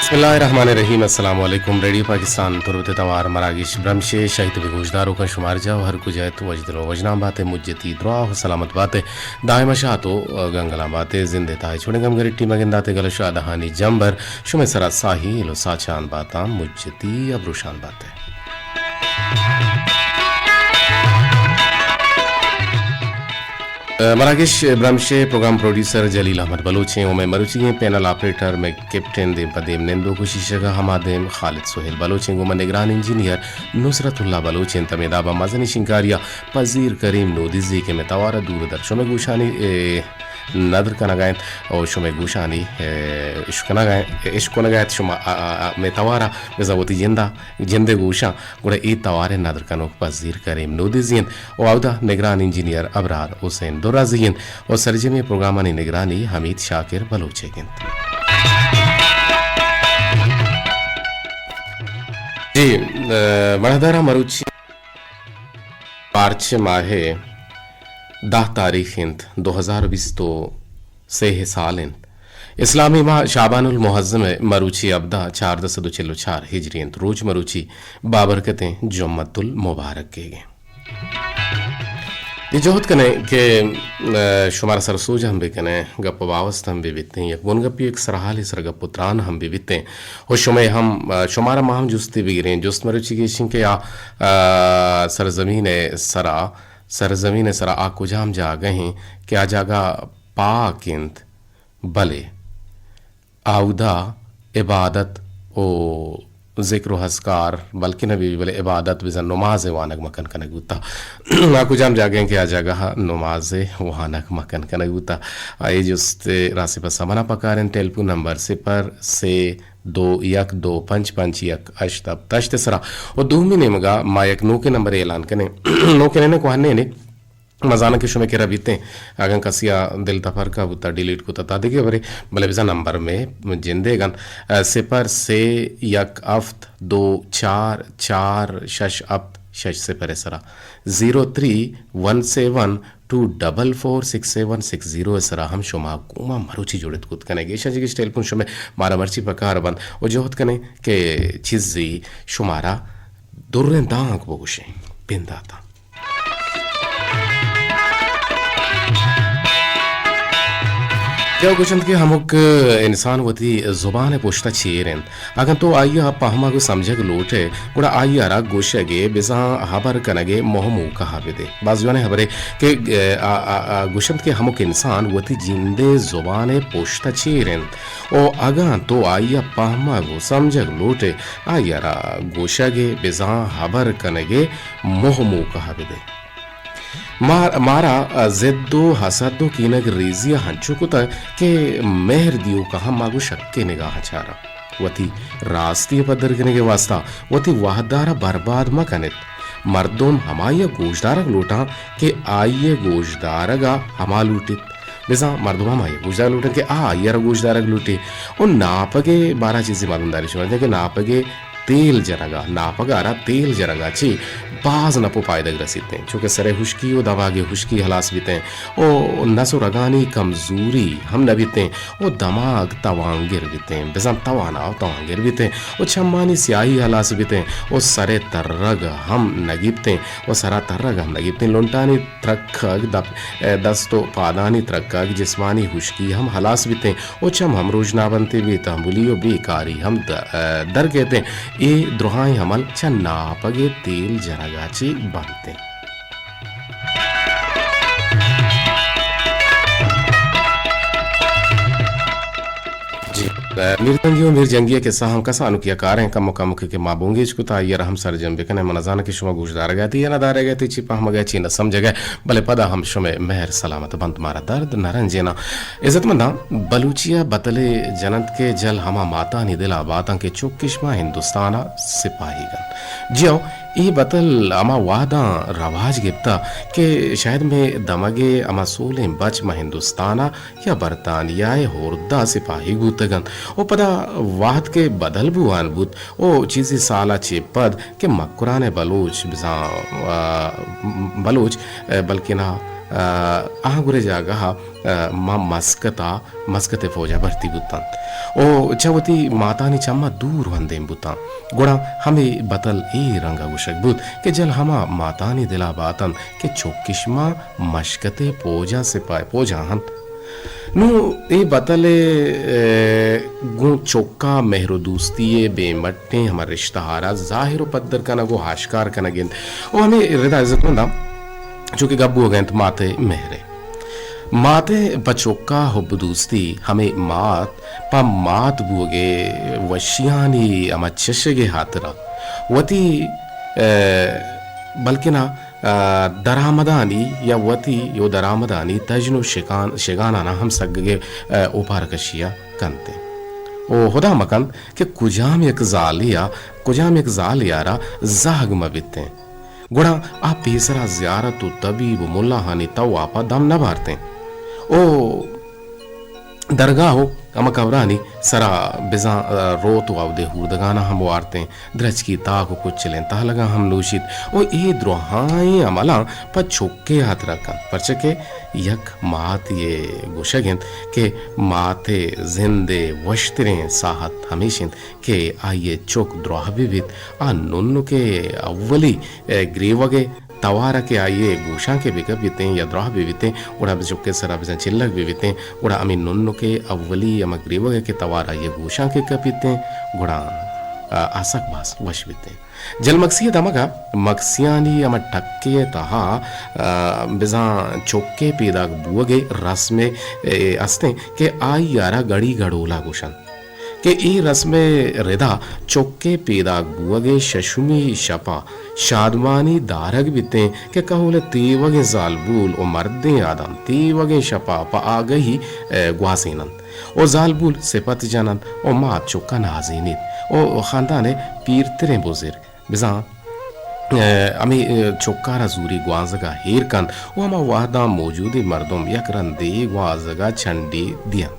بسم اللہ الرحمن الرحیم۔ السلام علیکم۔ ریڈیو پاکستان تربت توار مراگش برمشے شاہی تبی گوشداروکاں شمار جا و ہر کجا ات وجدل و وجنان باتے، مجتی دراہ و سلامت باتے، دائم شات و گنگلان باتے، زندے تاہی چوڑیں گم گریٹی مگنداتے گل و شادہانی جمبر شمے سرا ساہیل و ساچان باتاں، مجتی ابروشان باتے۔ مراگش برمشے پروگرام پروڈیوسر جلیل احمد بلوچیں، و مئے مروچیگیں پینل آپریٹر، مئے کیپٹن دیم پہ دیم نندوک و شیشگا ہما دیم خالد سہیل بلوچیں، گوں مئے نگران انجینئر نصرت اللہ بلوچیں، تمے دابا مزنی شنکاریا پذیر کریم نودزی کہ مئے توارا دور در شمئے گوشانی، اے، ندر کنگا انت و شمئے گوشانی، اے، اشکنگا، اشکنگا انت شما، آ، آ، آ، مئے توارا بزاں وتی جندا، جندے گوشاں گڑا اے توار ء ندر کنوک پذیر کریم نودزی انت و اودا نگران انجینئر ابرار حسین درازی انت و سرجمیں پروگرامانی نگرانی حمید شاکر بلوچ ء انت۔ جی، ا، مڑاہداراں مروچی مارچ ماہ ء دہ تاریخ انت، دو ہزار بیست و سے سال انت۔ اسلامی ماہ شعبان المعظم ء مروچی ابدا چاردہ سد و چل و چار ہجری انت۔ روچ مروچی بابرکتیں جمعۃ المبارک کیگ انت۔ اے جہد کنیں کہ، ا، شمارا سر سوج ہم بکنیں، گپ و باوست ہم بہ بیتیں، یک بنگپی یک سرحالی سر گپ و تران ہم بہ بیتیں۔ و شمئے ہم، ا، شمارا ما ہم جستے بگریں۔ جست مروچی گیشیں کہ آ، ا، سرزمین ء سرا، سرزمین ء سرا آ کجام جاگہ ہیں کہ آ جاگہ پاک انت، بلے اودا عبادت و ذکر و اذکار بلکہ نہ بی، بلے عبادت بزاں نماز ء وانگ مکن کنگ بوتا۔ آ کجام جاگہ ہیں کہ آ جاگہ ء نماز ء وانگ مکن کنگ بوتا؟ آ اے جست ء راسپس ء منا پکار انت۔ ٹیلیفون نمبر صفر سے دو یک دو پنچ پنچ یک ہشت ہپت ہشت ء سرا۔ و دومی نیمگا ما یک نوکیں نمبر اعلان کنیں۔ نوکیں نہ، کوہنیں نے۔ ما زاناں کہ شمئے کرا بیتیں، اگاں کسی ء دل تپرکہ بوتا، ڈیلیٹ کتا تا دگہ برے، بلے بزاں نمبر مئے جندیگ انت، ا، صفر سے یک ہفت دو چار چار شش ہفت شش صفر ء سرا، زیرو تھری ون سیون ٹو ڈبل فور سکس سیون سکس زیرو ء سرا ہم شما گوما مروچی جوڑت کت کنئے۔ گیشا چہ گیش ٹیلیفون شمئے مارا مرچی پکار بنت و جہد کنیں کہ چیزی شمارا دریں دانک بگوشیں۔ بنداتاں۔ جو گوشنت کہ ہمک انسان وتی زبان ء پشت ء چیر انت۔ اگاں تو آئی ء پہمگ و سمجھگ لوٹ ئے، گڑا آئی ء را گوشگ ء بزاں ہبر کنگ ء موہ موقع ء بدے۔ باز جوانیں ہبرے کہ، آ، آ، آ، گوشنت کہ ہمک انسان وتی جند ء زبان ء پشت ء چیر انت۔ و اگاں تو آئی ء پہمگ و سمجھگ لوٹ ئے، آئی ء را گوشگ ء بزاں ہبر کنگ ء موہ موقع ء بدے۔ مار-، مارا ضد و حسد و کینگ ریزی ء ہنچو کتگ کہ مہر دیوک ء ہم ما گوں شکیں نگاہ ء چاراں۔ وتی راستی ء پدر کنگ ء واستا وتی وہد ء را برباد مہ کن ات۔ مردم ہمائی ء گوشدارگ لوٹاں کہ آئی ء گوشدارگ ء ہما لوٹیت۔ بزاں مردم ہمائی ء گوشدارگ لوٹاں کہ آ آئی ء را گوشدارگ لوٹی۔ و ناپگ ء بارا چیزے معلوم داری شما کہ ناپگ ء تیل جنگا، ناپگا را تیل جنگا چی باز نپ و پائدگ رسیتیں، چونکہ سرے ہشکی و دماگے ہشکی ہلاس بیتیں و نس و رگانی کمزوری ہم نہ بیتیں و دماگ توانگر بیتیں، بزاں توانا و توانگر بیتیں و چمانی سیاہی ہلاس بیتیں و سرے ترگ ہم نگیپتیں و سرا ترگ ہم نگیپتیں۔ لنٹانی ترکگ، دپ-، دست و پادانی ترکگ، جسمانی ہشکی ہم ہلاس بیتیں۔ و چم ہم روژنا بنت، بے تحملی و بے کاری ہم د-، در کیت انت۔ اے درہائیں عمل چہ ناپگ ء تیل جنگا چی بنت انت۔ جی، میر جنگی و میر جنگی ء قصہ ہم کسانوکی ء کاریں، کمو کموکے کہ ما بنگیج کت، آئی ء را ہم سرجم بکنیں۔ من نزاناں کہ شما گوشدارگ ء ات یا نہ دارگ ء ات، چی پہمگ ء چی نہ سمجھگ ء، بلے پدا ہم شمئے مہر سلامت بنت، مارا درد نہ رنجیناں۔ عزت منداں، بلوچی ء بتلے جننت کہ جل ہما ماتانی دل ء باتاں کہ چک اش ماں ہندوستان ء سپاہیگ انت۔ جی ہو، اے بتل ہما وہداں رواج گپتہ کہ شاید مئے دمگ ء ہما سولیں بچ ماں ہندوستان ء یا برطانیہ ء ہرد ء سپاہیگ بوتگ انت و پدا وہد کہ بدل بوان بوت و چیزے سال ء چہ پد کہ مکران ء بلوچ بزاں، آ، بلوچ، آ، بلکنا، آ، آہاں گورے جاگہ ء ء، ماں مسکت ء، مسکت ء فوج ء بھرتی بوتاں او چہ وتی ماتانی چم ء دور وندیم بوتاں۔ گڑا ہمے بتل اے رنگ ء گوشگ بوت کہ جل ہما ماتانی دل ء باتنت کہ چکش ماں مشکت ء پوج ء سپاہ پوج ء انت۔ نوں اے بتل ء، ء، گوں چک ء مہر و دوستی ء بے مٹیں ہما رشتہ ء را ظاہر و پدر کنگ و آشکار کنگ انت و ہمے ردا عزت منداں چونکہ گپ بوگ ء انت مات ء مہر ء۔ مات ء پہ چک ء حب دوستی، ہمے مات پہ مات بوگ ء وشیانی ہما چشگ ء ہاترا وتی، ء، بلکنا، ء، درآمدانی یا وتی یو درآمدانی تژن و شکان، شگانانا ہم سگگ ء، ء، اوپار کشی ء کنت ء۔ او ہدا مکنت کہ کجام یک زالے ء، کجام یک زالے ء را زہگ مہ بیتیں۔ گڑا آ پیسرا زیارت و طبیب و ملاہانی توافا دم نہ بارتیں۔ او درگاہ و ہما قبرانی سرا بزاں، ء، روت و اودے ہوردگانا ہم وارتیں، درچکی تاک و کچلیں تہلگاں ہم نوشیت و اے درہائیں عملاں پہ چکے ہاترا کنت، پرچہ کہ یک ماتے گوشگ انت کہ ماتے زندے وشتریں ساہت ہمیش انت کہ آئی ء چک دراہ بہ بیت، آ ننکے اولی، ء، گریوگ ء توار ء کہ آئی ء گوشاں کہ بہ کپیتیں یا دراہ بہ بیتیں، گڑا بہ چک ء سرا بزاں چلگ بہ بیتیں، گڑا ہمے ننکے اولی ہما گریوگ ء کہ توار آئی ء گوشاں کہ کپیتیں، گڑا، ء، آ سک باز وش بیتیں۔ جل مکسی ء دمگ ء مکسیانی ہما ٹکے ء تہا، ء، بزاں چکے پیداک بوگ ء رسمے، ء، استیں کہ آئی ء را گڑی گڑولا گوشنت۔ کہ اے رسم ء ردا چک ء پیداک بوگ ء ششمی شپ ء شادمانی دارگ بیتیں کہ کہول ء تیوگیں زالبول و مردیں آدم تیوگیں شپ ء پہ آگہی، ء، گوازین انت و زالبول سپت جن انت و مات چک ء نازینیت و خاندان ء پیرتریں بزرگ بزاں، ء، ہمے، ء، چکارا زوری گوانزگا ہیر کنت و ہما وہداں موجودیں مردم یک رندے گوانزگا چنڈی دینت۔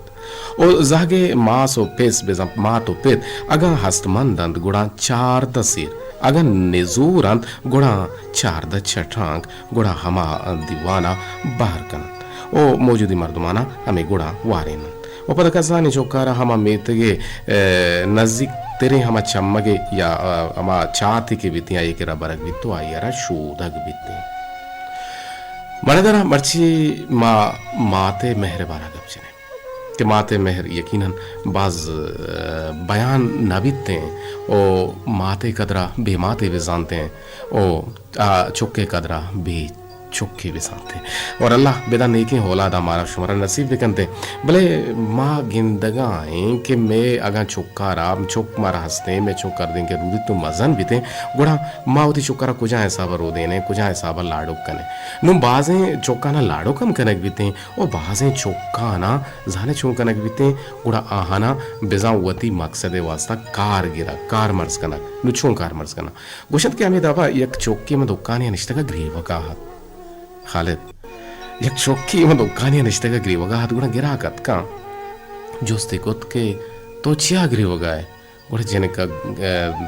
و زہگے ماس و پس بزاں مات و پت اگاں ہستمند انت گڑا چاردہ سیر، اگاں نزور انت گڑا چاردہ چٹانک، گڑا ہما دیوانا بہر کنت و موجودیں مردمانا ہمے گڑا واریننت۔ و پدا کسانیں چکارا ہما میتگے، ء، نزیک تریں ہما چمگے یا، ء، ہما چاتے کہ بیتیں آئی کرا برگ بیت و آئی را شودگ بیتیں۔ مڑدرا مرچی ما مات ء مہر بارا گپ جنیں کہ مات ء مہر یقیناً باز، ء، بیان نہ بیتیں و مات ء قدرا بے ماتے بزانتیں و آ چک ء قدرا بے چکے بہ سانتیں۔ اور اللہ بدا نیکیں اولاد ء مارا شمارا نصیب بکنتیں۔ بلے ما گندگا ایں کہ مئے اگاں چکارا، چک مارا ہستیں، مئے چک کردیں کہ رودیت و مزن بیتیں، گڑا ما وتی چکارا کجا حساب ء رودینیں، کجا حساب ء لاڑک کنیں۔ نوں بازیں چکانا لاڑک ہم کنگ بیتیں و بازیں چکانا زانے چون کنگ بیتیں، گڑا آہانا بزاں وتی مقصد ء واسطہ کار گرگ، کار مرز کنگ۔ نوں چون کار مرز کناں؟ گوشنت کہ ہمے دابا یک چکے من دکانے ء نشتگ ء گریوگا ات۔ خالد، یک چکے من دکانے ء نشتگ ء گریوگا ات، گڑا گراک اتکاں جستے کت کہ تو چیا گریوگا ئے؟ گڑا جنک ء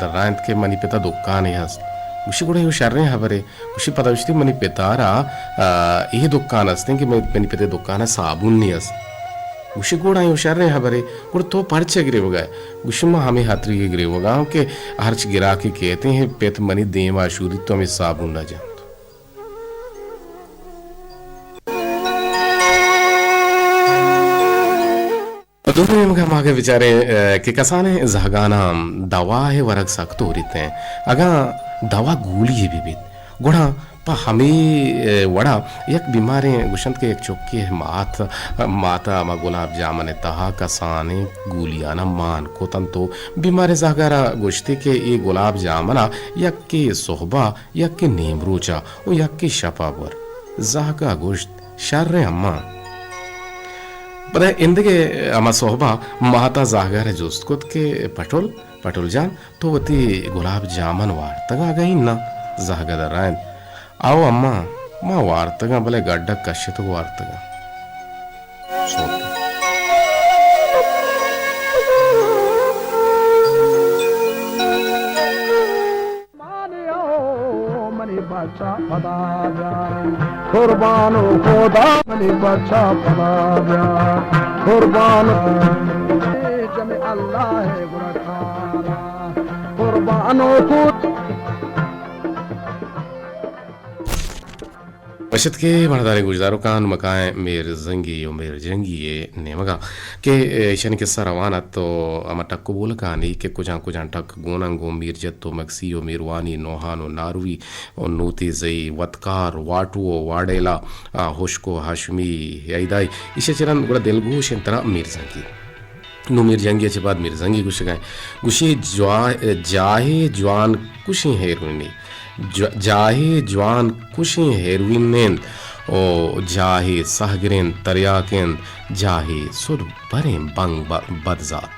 درائینت کہ منی پت ء دکانے ہست۔ گوشی گڑا یو شریں ہبرے۔ گوشی پدا گوشتی منی پت ء را، ء، اے دکان ہستیں کہ منی، منی پت ء دکان ء صابون نی ہست۔ گوشی گڑا یو شریں ہبرے۔ گڑا تو پرچہ گریوگا ئے؟ گوشی، من ہمے ہاتری ء گریوگا آں کہ ہرچ گراکے کیت ایں، پت منی دیما شودیت تو ہمے صابون ء جنت۔ پہ دومی نیمگا ما اگہ بچاریں، ء، کہ کسانیں زہگاناں دوا ء ورگ سک توریت ایں۔ اگاں دوا گولی یے بہ بیت، گڑا پہ ہمے، ء، وڑا یک بیماریں گوشنت کہ یک چکے ء مات، مات ء ہما گلاب جامن ء تہا کسانیں گولیاناں مان کت انت و بیماریں زہگارا گوشتی کہ اے گلاب جامنا یکے سہبا، یکے نیمروچا و یکے شپا بور۔ زہگا گوشت، شریں اماں۔ پدا ایندگہ ہما سہبا ماتا زہگارا جست کت کہ پٹل، پٹل جان، تو وتی گلاب جامن وارتگ اگہ اناں؟ زہگ ء درائینت، آؤ اماں، ما وارتگاں، بلے گڈک کشتگ وارتگاں۔ سوت۔ پدا بیا، قربان و خدا منی بچا پدا بیا، قربان جمی اللہ گڑا کارا، قربان و خود۔ بشت کہ مہداریں گوشداروکاں، مکائیں میر زنگی و میر جنگی ء نیمگا کہ ایشانی قصہ روان ات و ہما ٹک و بولکانی کہ کجان کجان ٹک گوناں گوں میر جت و مگسی و میروانی نوہان و ناروی و نوتیزئی، وتکار، واٹو و واڈیلا، آ، ہشک و ہاشمی، یعیدائی، ایشی چہ رند گڑا دلگوش انت ترا میر زنگی۔ نوں میر جنگی ء چہ بعد میر زنگی گوشگا انت۔ گوشی جوا-، جاہے جوان کشیں ہیروئنے، ج-، جاہے جوان کشیں ہیروئن انت و جاہے سہگریں تریاک انت، جاہے سد بریں بنگ ب-، بدزات۔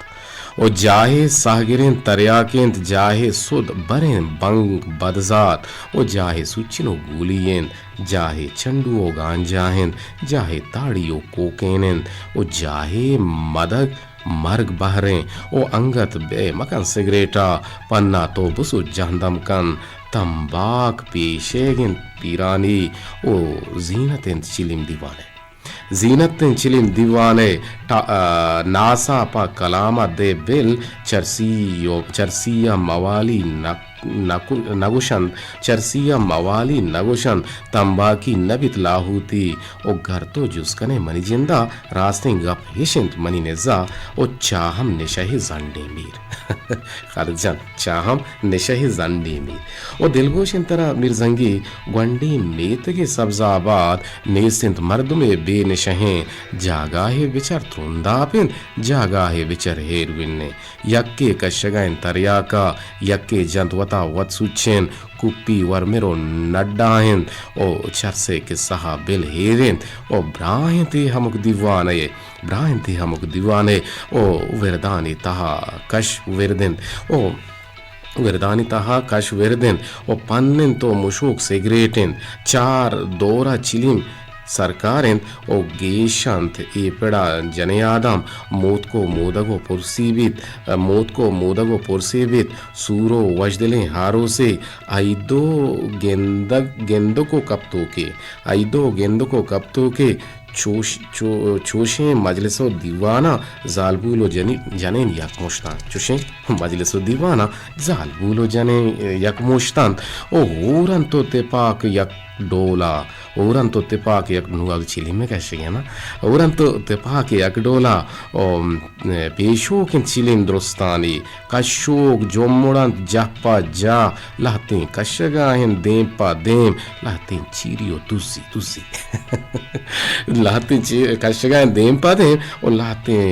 و جاہے سہگریں تریاک انت، جاہے سد بریں بنگ بدزات، و جاہے سوچن و گولی انت، جاہے چنڈو و گانجا انت، جاہے تاڑی و کوکین انت، و جاہے مدگ مرگ بہریں، و انگت بے مکن سگریٹا، پنا تو بسو جہندم کن، تمباک پیشیگ انت پیرانی، و زینت انت چلیم دیوانے۔ زینت انت چلیم دیوانے، ٹا-، آ، ناسا پہ کلام ء دے بل، چرسی و چرسی ء موالی نہ، نہ کو-، نہ گوشنت، چرسی ء موالی نہ گوشنت، تمباکی نہ بیت لاہوتی۔ و گر تو جست کنے منی جندا، راستیں گپ ہش انت منی نزا، و چاہم نشہ زنڈیں میر۔ خالد جان، چاہم نشہ زنڈیں میر۔ و دلگوش انت ترا میر زنگی، گونڈیں میتگے سبز آباد، نیست انت مردمے بے نشہیں، جاگاہے بچار ترنداپ انت، جاگاہے بچار ہیروئن انت۔ یکے کشگا انت تریاکا، یکے جنت وتا وت سوچین، کوپی ورمر و نڈا انت و چرسے قصہا بل ہیر انت و براہ انت اے ہمک دیوانے، براہ انت اے ہمک دیوانے و وردانی تہا کش ورد انت و وردانی تہا کش ورد انت و پن انت و مشوک سگریٹ انت۔ چار دورا چلیم سرکار انت و گیش انت۔ اے پڑا جنیں آدم موتک و مودگ و پرسی بیت، موتک و مودگ و پرسی بیت، سور و وشدلیں ہاروسے، ایدو گندگ، گندک و کپتوکے، ایدو گندک و کپتوکے، چوش-، چو-، چوشیں مجلس و دیواناں زالبول و جنی-، جنین یک مشتاں۔ چوشیں مجلس و دیواناں زالبول و جنین یک مشتاں۔ او ہورنت و تپاک یک ڈولا، ہورنت و تپاک یک نوگ چلیمے کشگے نا۔ ہورنت و تپاک یک ڈولا، او پیشوک انت چلیم درستانی۔ کشوک جمڑ انت جاہ پہ جاہ، لہتیں کشگا انت دیم پہ دیم، لہتیں چیری و دزی، دزی۔ لہتیں چی-، کشگا انت دیم پہ دیم و لہتیں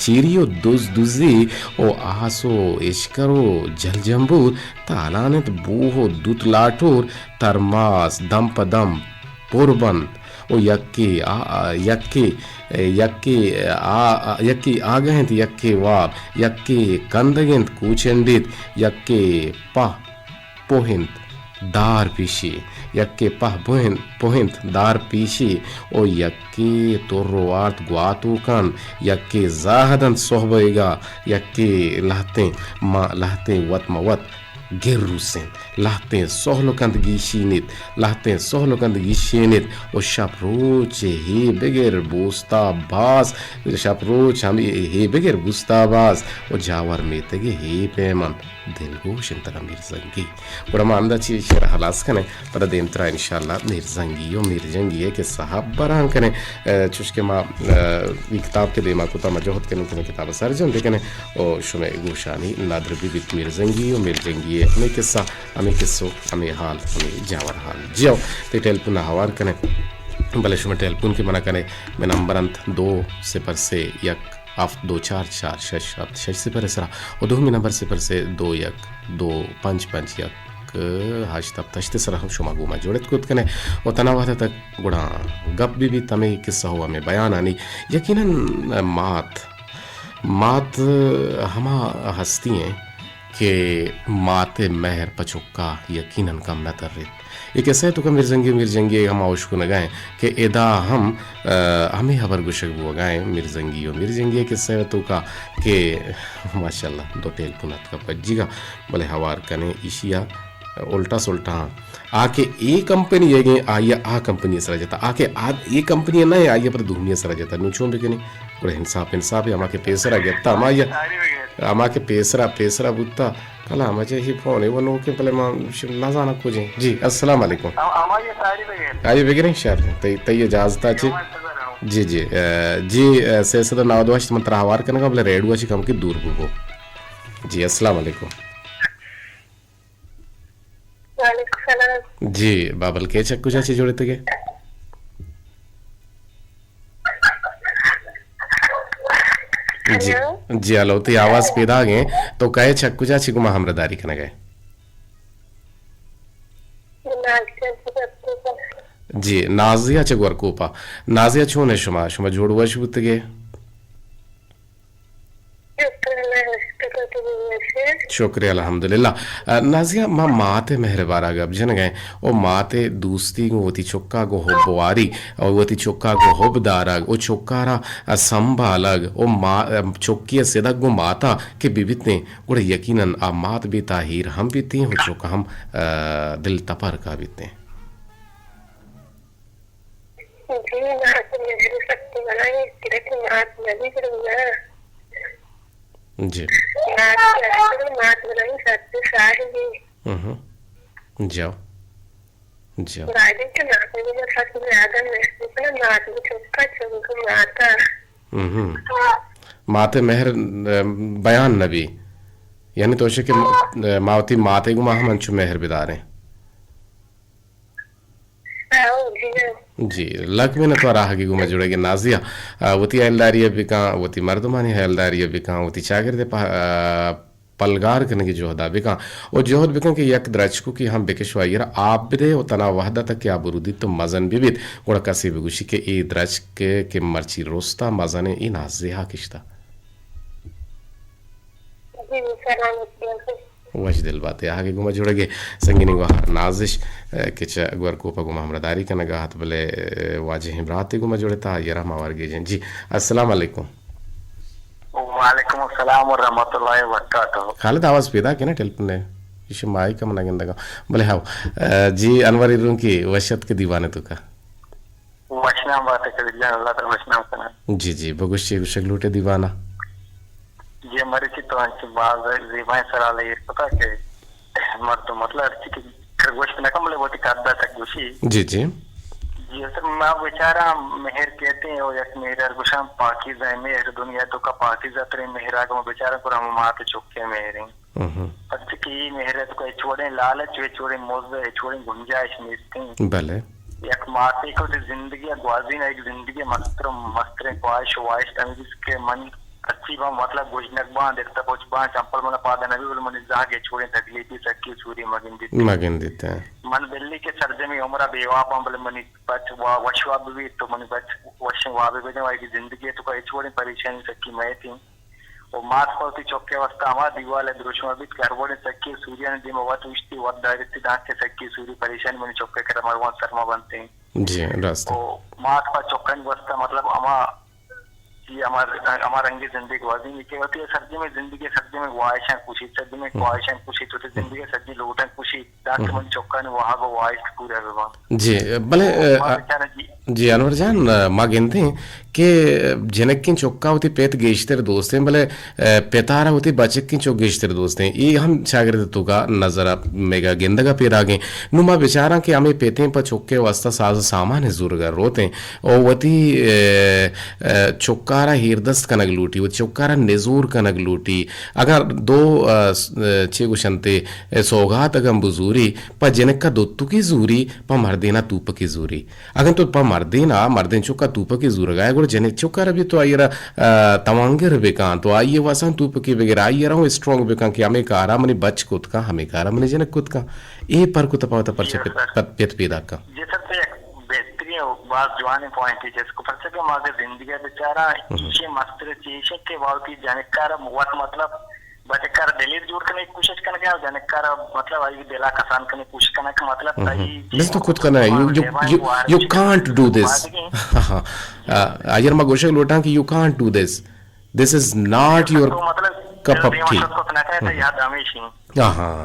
چیری و دز، دزی و آس و اشکر و جل جمبور، تالان انت بوہ و دوت لاٹور، ترماس دم پہ دم پر بنت و یکے آ، آ، یکے، یکے آ، آ، یکے آگہ انت، یکے واب، یکے کندگ انت، کوچنڈیت، یکے پہ پوہ انت، دار پیشی، یکے پہ بوہ انت، پوہ انت، دار پیشی، و یکے تر و آرت گواتو کن، یکے زاہد انت سہبیگا، یکے لہتیں ما، لہتیں وت مہ وت گر روسینت، لہتیں سہل کنت گیشینیت، لہتیں سہل کنت گیشینیت و شپ روچ ہے بگر بوستا باز، شپ روچ ہم ہے بگر بوستا باز و جاور میتگے ہے پیمن دلگوش انت ترا میر زنگی۔ گڑا ما ہمدا چی شعر ہلاس کنیں، پدا دیمترا انشاءاللہ میر زنگی و میر جنگی ء قصہ ء بران کنیں۔ ء، چوش کہ ما، ء، اے کتاب کہ دیما کتا ما جہد کنیں کہ ما کتاب ء سرجم بکنیں۔ و شمئے گوشانی ندر بہ بیت میر زنگی و میر جنگی ء ہمے قصہ، ہمے قصو، ہمے حال، ہمے جاور حال۔ جیو، تئی ٹیلیفون ء ہوار کنیں۔ بلے شمئے ٹیلیفون کہ منا کنئے، مئے نمبر انت دو صفر سے یک ہفت دو چار چار شش ہفت شش صفر ء سرا و دومی نمبر صفر سے دو یک دو پنچ پنچ یک ہشت ہفت ہشت ء سرا ہم شما گوں ما جوڑت کت کنئے و تنا وہد ء تک گڑا گپ بہ بیت ہمے قصہ و ہمے بیانانی۔ یقیناً مات، مات ہما ہستی ایں کہ مات ء مہر پہ چکا یقیناً کم نہ تریت۔ اے قصہ ء توکا میر زنگی و میر جنگی ء ہما اشکنگا ایں کہ ادا ہم، ء، ہمے ہبر گوشگ بوگا ایں میر زنگی و میر جنگی ء قصہ ء توکا کہ ماشاءاللہ دو ٹیلیفون اتکا پجیگا، بلے ہوار کنیں ایشی ء۔ الٹا سلٹا ہاں۔ آ کہ اے کمپنی ئیگیں، آئی ءَ آ کمپنی ءِ سرا جتا۔ آ کہ آ، اے کمپنی ءَ نہ ایں، آئی ءَ پر دومی ءِ سرا جتا۔ نوں چون بکنیں؟ گڑا انصاف، انصاف ایں، ہما کہ پیسرا گپتا، ہمائی ءَ، ہما کہ پیسرا، پیسرا بوتا، کلام ءَ چہ ہی فون ءَ و نوکیں، بلے ما ش-، نہ زاناں کجیں۔ جی، السلام علیکم۔ آئی ءَ بگریں شر، تئی، تئی اجازت ءَ چہ۔ جی، جی، اے، جی، اے، سئے سد ءُ نود ءُ ہشت من ترا ہوار کنگا، بلے ریڈیو ءَ چہ کمکے دور ببو۔ جی، السلام علیکم۔ وعلیکم السلام۔ جی، بابل کیچ ءَ کجا چہ جوڑتگ ئے؟ جی، ہلو، تئی آواز پیداگ ایں، تو کئے چہ کجا چہ گما ہمراہداری کنگ ئے؟ جی، نازیہ چہ گورکوپا۔ نازیہ چون ئے شما؟ شما جوڑ وش بوتگ ئے؟ شکر الحمدللہ۔ ءَ، نازیہ، ما مات ءِ مہر ءِ بارا گپ جنگ ءَ ایں۔ او مات ءِ دوستی گوں وتی چکا گوں حب واری، او وتی چکا گوں حب دارگ، او چکارا، ءَ، سنبھالگ، او ما-، ءَ، چکی ءِ سدگ گوں ماتا کہ بہ بیتیں، گڑا یقیناً آ مات بے تاہیر ہم بیتیں، او چک ہم، ءَ، دل تپرکا بیتیں۔ جی، مات ءِ مہر سک بلاہیں، گڑا کہ مات نہ بی گڑا نہ۔ جی۔ مات ءِ مہر، مات بلاہیں سک ساہگے۔ ہم۔ جاؤ۔ جاؤ۔ راجی کہ مات ءِ مہر سک زیادہ محسوس نہ، مات ءِ چکا چنکو ماتا۔ ہم۔ مات ءِ مہر، ءَ، بیان نہ بی۔ یعنی تو شے کہ م-، ءَ، ما وتی مات ءِ گوما ہم انچو مہر بداریں۔ جی، لک منت وار آہگے گوما جڑگ ءَ نازیہ۔ آ، وتی ہیالداری ءَ بکن، وتی مردمانی ہیالداری ءَ بکن، وتی چاگرد ءِ پہ-، آ، پلگار کنگی جہد ءَ بکن۔ او جہد بکن کہ یک درچکوکے ہم بکش و آئی را آپ بدے و تنا وہد ءَ تک کہ آ برودیت تو مزن ببیت، گڑا کسے بگوشی کہ اے درچک کہ مرچی رستا مزن ایں، اے نازیہ کشتا۔ جی، سلامت بات۔ وش دل باتے۔ آہگے گوما جوڑگے سنگینی گوہار نازش، ءَ، کہ چہ گورکوپا گوما ہمراہداری کنگا ات، بلے، ءَ، واجہیں براتے گوما جوڑتا، آئی را ما وار گیجیں۔ جی، السلام علیکم۔ وعلیکم السلام ورحمۃ اللہ وبرکاتہ۔ خالد، آواز پیدا کنے ٹیلیفون نے؟ ایشی مائک ہم نہ گندگا۔ بلے ہاو، ءَ، جی، انور ایرونکی وشت کے دیوانے تو کا۔ وشنام بات ہے خلیل جان، اللہ تعالی وشنام کنه۔ جی، جی، بگوش چے گوشگ لوٹے دیوانا؟ جی، مرچی تو انچ باز زیبائیں سوال ایر کتا کہ مردم مطلب ہرچی کہ کر گوشت نہ کم، بلے وتی قد تک گوشی۔ جی، جی۔ جی، سر، ما بیچارہ مہر کہتے ہیں، اور یک مہر ہر گوشاں پاکیزہ مہر، دنیا تو کا پاکیزہ ترین مہر آگا ما بیچارہ پر ہم مات چکے مہر ہیں۔ ہم۔ پرچہ کہ اے مہر ءِ توکا ہچ وڑیں لالچ، ہچ وڑیں مز، ہچ وڑیں گنجائش نیست انت۔ بلے۔ یک ماتے کہ وتی زندگی ءَ گوازین ءَ، یک زندگی ءِ مستر، مستریں خواہش و واہشت ہمیش کہ من ہرچی باں مطلب گژنگ باں، درتہ پچ باں، چمپل من ءَ پاد ءَ نہ بی، بلے منی زہگ ءَ ہچ وڑیں تکلیفی سکی سوری مہ گندیت۔ مہ گندیت، ہاں۔ من بلی کہ سرجمیں عمر ءَ بے واب آں، بلے منی بچ وا-، وش واب بہ بیت، تو منی بچ وشیں وابے بدیں، آئی زندگی ءِ توکا ہچ وڑیں پریشانی سکی مہ اتیں۔ و مات پہ وتی چکے واسطہ ہما دیوال ءِ دروشم ءَ بیت کہ ہر وڑیں سکی سوریانی دیم ءَ وت اوشتی، وت دارتی، دانکہ سکی سوری پریشانی منی چک ءِ کرا مروان سر مہ بنتیں۔ جی، راست۔ و مات پہ چکانی واسطہ مطلب ہما چی ہما، ہما رنگی زندگی گوازینی کہ وتی سرجمیں زندگی، سرجمیں واہشاں کشیت، سرجمیں خواہشاں کشیت، وتی زندگی سرجمیں لوٹاں کشیت، دانکہ منی چکانی واہگ و واہشت پورا بہ باں۔ جی، بلے، و ما ا، بچارا جی۔ جی، انور جان، ما گندیں کہ جنکیں چکا وتی پت گیشتر دوستیں، بلے، ء، پتارا وتی بچکیں چک گیشتر دوستیں۔ اے ہم چاگرد توکا نظر ء میگا گندگا پیداگیں۔ نوں ما بچاراں کہ ہمے پتیں پہ چکے واسطہ ساز و سامان زورگا روتیں و وتی، ء، ء، چکارا ہیردست کنگ لوٹی، وتی چکارا نزور کنگ لوٹی۔ اگاں دو، ء، س-، ء، چے گوشنتے، ء، سوگات اگاں بزوری، پہ جنکا دوتکی زوری، پہ مردینا توپکی زوری۔ اگن تو پہ مردین ء، مردین چک ء توپکے زورگ ء، گڑا جنک چک ء را بھی تو آئی ء را، ء، توانگر بکن، تو آئی ء واساں توپکے بگر، آئی ء را ہوں اسٹرانگ بکن کہ ہمے کار ء منی بچ کت کن، ہمے کار ء منی جنک کت کن۔ اے پرک و تپاوت ء پرچہ پت، پت، پت پیداک کن۔ جی سر، تو یک بہترین و باز جوانیں پوائنٹے چست کو، پرچہ کہ ما اگر زندگی ء بچاراں، ایشی مستر چیش کہ واوتی جنک ء را وت مطلب بچکار دلیر جوڑ کنگ کوشش کنگ ء، جنکار مطلب آئی دلا کسان کنگ کوشش کنگ کہ مطلب تئی بس تو کت کنئے، you, you, you, you can't do this. آ، آئیر ما گوشگ لوٹاں کہ you can't do this. This is not your cup of tea. تو مطلب دیم ء شت کت نہ کنئے، تئی حد ہمیشی۔ آہاں۔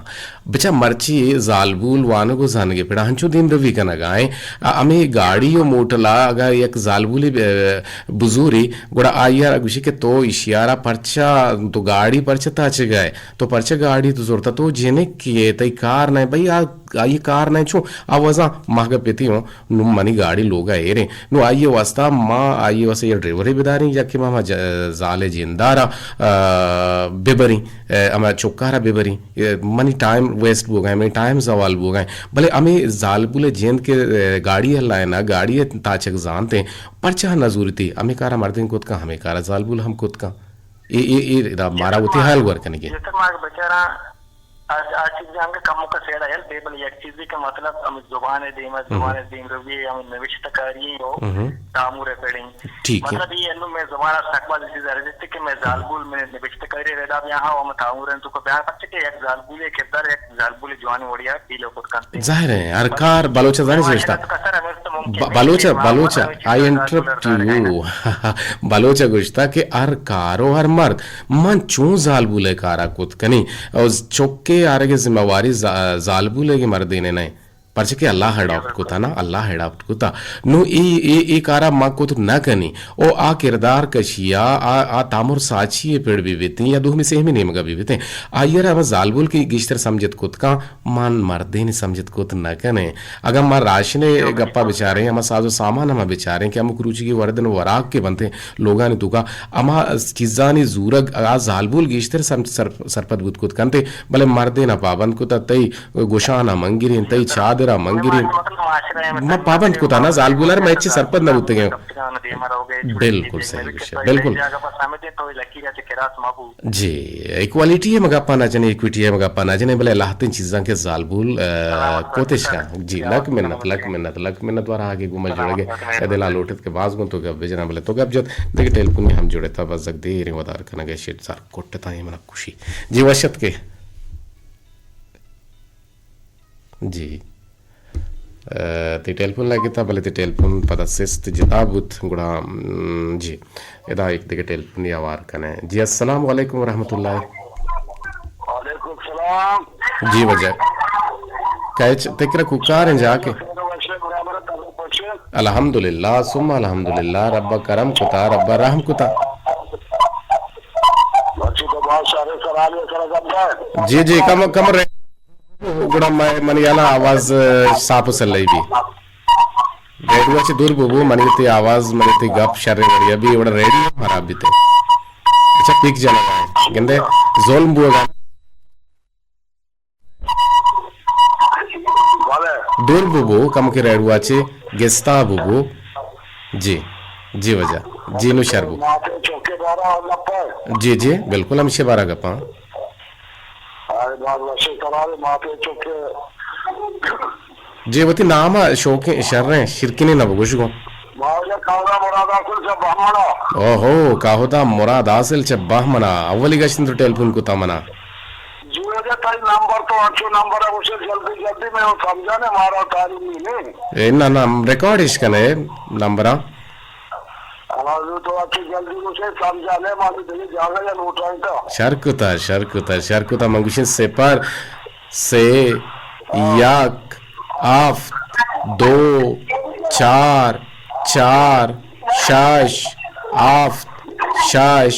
بچا مرچی زالبول وانگ و زانگ ء پڑا ہنچو دیم روی کنگا ایں۔ ا-، ہمے گاڑی و موٹلا اگاں یک زالبولے ب-، بزوری، گڑا آئی ء را گوشی کہ تو ایشی ء را پرچا، تو گاڑی پرچا تاچگا ئے؟ تو پرچا گاڑی تو زرتا؟ تو جنک ئے، تئی کار نہ، بھئی آ، آئی کار نہ چون؟ آ وزاں مہگ پتی ہوں، نوں منی گاڑی لوگا ایریں۔ نوں آئی ء واسطہ ما آئی ء واسطہ یک ڈرائیورے بداریں یا کہ ما ہما ج-، زال ء جندارا، آ، ببریں، آ، ہما چکارا ببریں۔ اے، منی ٹائم ویسٹ بوگا ایں، منی ٹائم زوال بوگا ایں۔ بلے ہمے زالبول ء جند کہ، آ، گاڑی ء لائنا، گاڑی ء تاچگ زانت ایں، پرچا نہ زورتی؟ ہمے کارا مردین کت کن، ہمے کارا زالبول ہم کت کن۔ اے، اے، اے، ادا مارا وتی حال گور کنگی۔ جیسے ما بچاراں آ، آ چیز انگہ کموکا سیڑا ہیل بے، بلے یک چیزے کہ مطلب ہمے زبان ء دیم ء، زبان ء دیم روی، ہمے نوشتہ کاری و تامور ء پڑیں۔ ٹھیک ہے۔ مطلب یہ انو میں زبان ء سک باز چیز ارزشت کہ میں زالبول میں نوشتہ کاری ردا بیا ہاں، ہم تامور انت کو بیا، پچ کہ یک زالبول کردار، یک زالبول جوانی وڑیا پیلو کت کنتے۔ ظاہر ہے، ہر کار بلوچ زانے چوشتا۔ بلوچ، بلوچ، I interrupt you۔ بلوچ گوشتا کہ ہر کار و ہر مرد من چون زالبول ء کارا کت کنیں؟ او چکے آرگ ء ذمہ واری زا-، زالبول ء کہ مردین ء نہ انت۔ پرچہ کہ اللہ اڈاپٹ کتا نا، اللہ اڈاپٹ کتا۔ نو اے، اے، اے کارا ما کت نہ کنیں۔ او آ کردار کشی آ، آ، آ تامر ساچی ء پڑ بہ بیتیں یا دومی سیمی نیمگا بہ بیتیں۔ آئی ء را ہما زالبول کہ گیشتر سمجھت کت کن، مان مردین سمجھت کت نہ کنیں۔ اگاں ما راشن ء گپا بچاریں، ہما ساز و سامان ہما بچاریں کہ ہمک روچیگی وردن و وراک کہ بنتیں لوگانی توکا، ہما چیزانی زورگ آ زالبول گیشتر سم-، سر-، سرپد بوت کت کنت، بلے مردین ء پابند کت ء تئی گوشان ء منگرین، تئی چادر ء منگرین۔ ما پابند کت ء نا زالبول ء، ما ہچی سرپد نہ بوتگیں۔ بالکل صحیح گوشے، بالکل۔ جی، ایکوالٹی ء مگا پانا جنے، ایکویٹی ء مگا پانا جنے، بلے لہتیں چیزاں کہ زالبول، آ، کوتش کا۔ جی، لک منت، لک منت، لک منت وارا آگے گوما جڑگے۔ اے دلا لوٹت کہ باز گون تو گپ بجنا، بلے تو گپ جت، دیکھ ٹیلیفونی ہم جڑتا، بس زک دیریں ودار کنگے شیٹ سر کٹتا ہے منا کشی۔ جی، وشت کے۔ جی۔ ء، تئی ٹیلیفون لگتا، بلے تئی ٹیلیفون پدا سست جتا بوت، گڑا، م، جی، ادا یک دگہ ٹیلیفونی آوار کنے۔ جی، السلام علیکم ورحمۃ اللہ۔ وعلیکم السلام۔ جی وجہ۔ کئے چ-، تکرا کوکار ہیں جا کے؟ الحمدللہ، ثم الحمدللہ، رب کرم کتا، رب رحم کتا۔ جی، جی، کم، کم رہ-، گڑا مئے، منی یلا آواز، آ، صاف و سلئی بی۔ ریڈیو چہ دور بو بو، منی تی آواز، منی تی گپ شر وڑیا بی، وڑا ریڈیو خراب بیتے۔ اچھا، پیک جانا ہے۔ گندے ظلم بو گا۔ دور بو بو، کم کے ریڈیو چہ گستا بو بو۔ جی، جی وجہ۔ جی نو شر بو۔ جی، جی، بالکل ہمشے بارا گپاں۔ آئے باز وشے قرارے ماتے چکے۔ جی، وتی نام ء شوقیں شریں شرکنے نہ بگوش گوں۔ واجہ کاہدا مراد حاصل چہ بہمنا۔ اوہو، کاہدا مراد حاصل چہ بہمنا۔ اولی گشتن تو ٹیلیفون کتا منا۔ جی واجہ تئی نمبر تو انچو نمبر ہے، اسے جلدی جلدی میں وہ سمجھانے مارا تاری نہیں۔ اے نہ، نہ، ریکارڈ اش کنے نمبر۔ آوازو تو اچھی جلدی گوشے سمجھا نے مانی دلی جاگہ یا لوٹائیں تا۔ شر کتا، شر کتا، شر کتا۔ من گوشیں سپر، سے، یک، ہفت، دو، چار، چار، شش، ہفت، شش،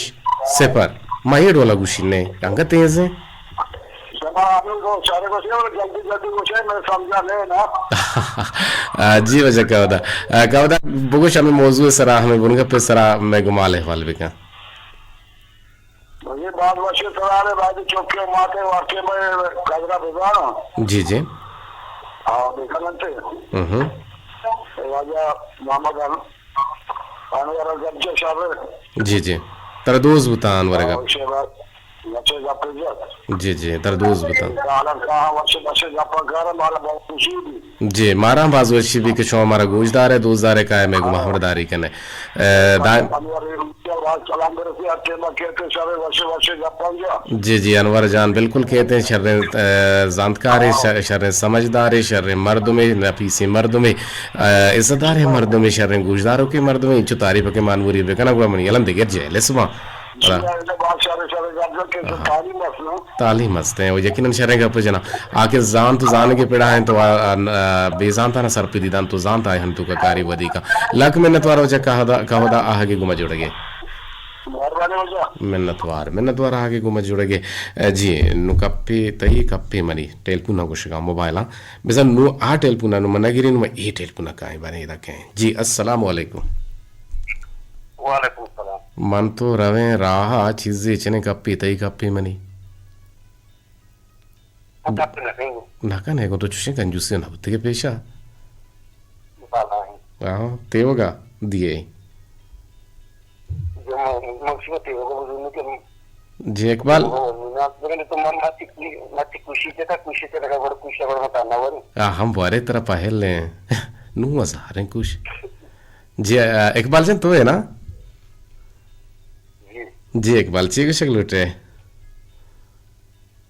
سپر۔ ما اے ڈولا گوشی نے، انگا تیز ہیں۔ شما ہمیں گو-، شارے گوشے اور جلدی جلدی گوشے، میں سمجھا نہیں نا۔ آ، جی وجہ کہودا۔ آ، کہودا بگوش ہمیں موضوع سرا، ہمیں بنگپ سرا میں گمال احوال بکن۔ یہ بات وشی سرا نے بعد چوکے ماتے واقعے میں قدرہ بزانا۔ جی، جی۔ ہاں، بکننتے۔ ہم۔ واجہ محمد ان-، انور گپ جا شر۔ جی، جی۔ ترا دوست بوتا انور گپ۔ ہاں، شہباز۔ جی، جی، ترا دوست بوتاں۔ جی، مارا ہم باز وشی بی کہ شما مارا گوش دارے، دوست دارے، کائے میں گما ہبرداری کنے۔ اے، دائم۔ جی، جی، انور جان، بالکل کہتے ہیں، شریں، اے، زانتکارے، ش-، شریں سمجھدارے، شریں مردمے، نفیسیں مردمے، اے، عزت داریں مردمے، شریں گوشداروکیں مردمے، انچو تعریف کے مانوری بکنا، گڑا منی الان دگر جہلے سباں۔ چیزا ادا بادشاہ رسالہ گپ جت کہ ہاں۔ تعلیم است نا۔ تعلیم است ہیں، و یقیناً شریں گپ جنا۔ آ کہ زانت و زانگے پڑا ہیں تو آ، آ، آ، بے زانتانا سرپدی دنت و زانت آئے ہم تو کا کاری ودی کا۔ لک منتوار ہو جا کہدا، کہدا آہگے گما جوڑگے۔ مہربانی ہو جا۔ منتوار، منتوار آہگے گما جوڑگے۔ اے جی، نو کپے تئی کپے منی۔ ٹیلیفون نہ گوشگا موبائل ہاں۔ بزن نو آ ٹیلیفون نو من نگرین، نو اے ٹیلیفون کائیں بارے ادا کہیں۔ جی، السلام علیکم۔ وعلیکم السلام۔ من تو رویں راہ ء چیزے چنے کپی تئی کپی منی۔ کپی نہ کنگو۔ نہ کنے گو تو چوشیں کنجوسی نہ بوتگے پیشا۔ بالا ہیں۔ آہو، تیوگا دیے۔ جو من، من شما تیوگا بزرگ کہ جی اقبال۔ بگن تو من ماتی، ماتی کوشی تے تا، کوشی تے تا، بڑ کوشی بڑ متا نہ ورو۔ آ، ہم بارے ترا پہل لیں۔ نو ہزار ہیں کوش۔ جی، آ، اقبال جان تو ہے نا؟ جی۔ جی اقبال، چی گشک لوٹے؟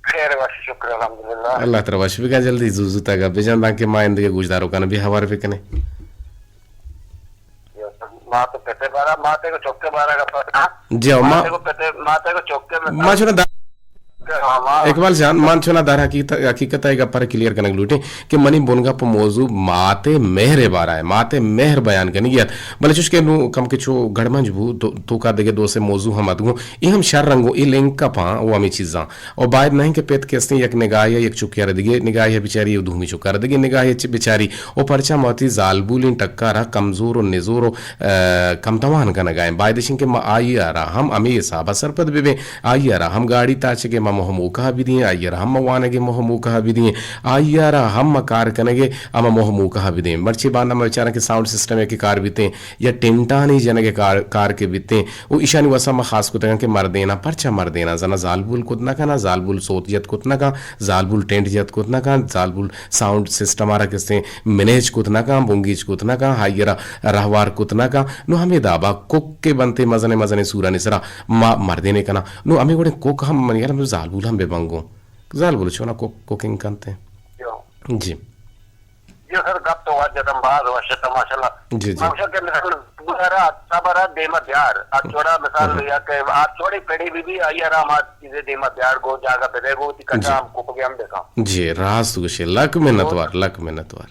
خیر وش، شکر الحمدللہ۔ اللہ ترا وش بکن، جلدی زو زو تگا بجان دان کہ ما اندگے گوشدارو کن بھی حوار بکنے۔ ما تو پتے بارا، ما تے کو چوکے بارا گپا۔ جی، او ما ما تے کو پتے، ما تے کو چوکے میں ما چونا دا ہاں، ما اقبال جان، من چونا در حقیقت، حقیقت ء گپ ء کلیئر کنگ لوٹیں کہ منی بنگپ موضوع مات ء مہر ء بارا ء، مات ء مہر بیان کنگی ات، بلے چوش کہ نوں کم کہ چو گڑمنج بو، تو، توکا دگہ دو سے موضوع ہم ات گوں، اے ہم شر رنگوں، اے لنک اپ آں و ہمے چیزاں۔ و باید نہ انت کہ پت کہ استیں یک نگاہے ء یک چکے ء را دگہ نگاہے ء بچاری و دومی چکا را دگہ نگاہے ء چ-، بچاری و پرچا ما وتی زالبولیں ٹکا را کمزور و نزور و، ء، کم توان کنگا ایں۔ باید اش انت کہ ما آئی ء را ہم ہمے حساب ء سرپد بہ بیں۔ آئی ء را ہم گاڑی تاچگے ما موہ موکہ ء بدیں، آئی ء را ہم وانگے موہ موکہ ء بدیں، آئی ء را ہم ما کار کنگے ہما موہ موکہ ء بدیں۔ مرچی باندا ما بچاراں کہ ساؤنڈ سسٹم ء کہ کار بیتیں یا ٹنٹانی جنگ ء کار، کار کہ بیتیں، او ایشانی واسا ما خاص کتگاں کہ مردیناں، پرچا مردیناں زنا زالبول کت نہ کناں، زالبول سوت جت کت نہ کن، زالبول ٹنٹ جت کت نہ کن، زالبول ساؤنڈ سسٹم ء را کسیں منیج کت نہ کن، بنگیج کت نہ کن، آئی ء را رہوار کت نہ کن۔ نوں ہمے دابا کوک کہ بنت مزنیں مزنیں سورانی سرا ما مردینے کناں۔ نوں ہمے وڑیں کوک ہم منی ہیال ء زالبول ہم بہ بنگوں۔ زالبول چونا کوک، کوکنگ کنت؟ جو۔ جی۔ جو سر، گپ تو واجہ تم باز وش ات، ماشاءاللہ۔ جی، جی۔ من گوشاں کہ مثال گزارا، صبر ء دیما بیار۔ آ چوڑا مثال ہاں۔ یا کہ آ چوڑی پڑی بی بی، آئی آرام آ چیزیں دیما بیار گو، جاگہ بدے گو، تی جی۔ کٹا ہم کوپگے ہم دیکھا۔ جی، راست گوشے، لک منتوار، لک منتوار۔